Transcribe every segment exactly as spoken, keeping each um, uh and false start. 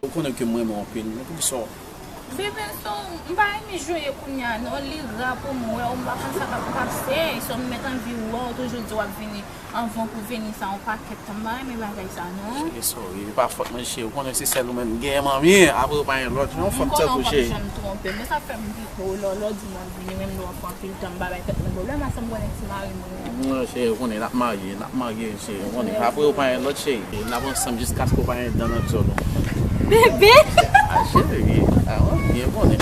Ou konnen ke m renmen w anpil, men poukisa w... Bebe, so, m pa renmen jwe kounye a non, li ra pou m wè w, m pa konn sa k ap pase. So, m mèt anvi wè w, toujou di w ap vini anvan pou vini sa yon pakèt tan, m pa renmen bagay sa non. Cheri, sorry, e pa fòt mwen cheri, ou konnen se sèl ou menm m genyen manmi, apre ou pa gen lòt, yon fòt tankou cheri. M konnen w p ap janm twonpe, men sa fè m pito lè w di mwen vini, menm lè w ap pran anpil tan, m pa bay tèt mwen pwoblèm, paske m konnen ti mari mwen. Non, cheri, ou konnen n ap marye, n ap marye, cheri, ou konnen. Apre ou pa gen lòt, cheri. N ap ansanm jiskaske ou pa gen dan nan dyòl ou. Bebe! A, cheri, a, ou byen konnen.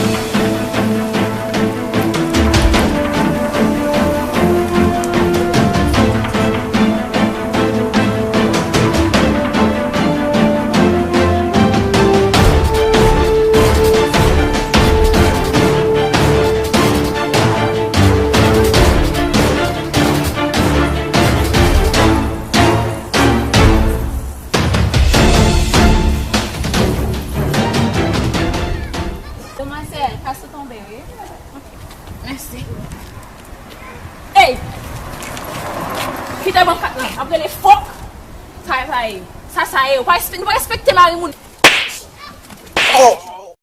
Demwazèl, kas ou tonbe, wi. Mèsi. Ey! Kite bank kat lan, ap rele fòk! Sa, sa ye. Sa, sa ye. Ou pa respe-, nou pa respekte mari moun. Oh!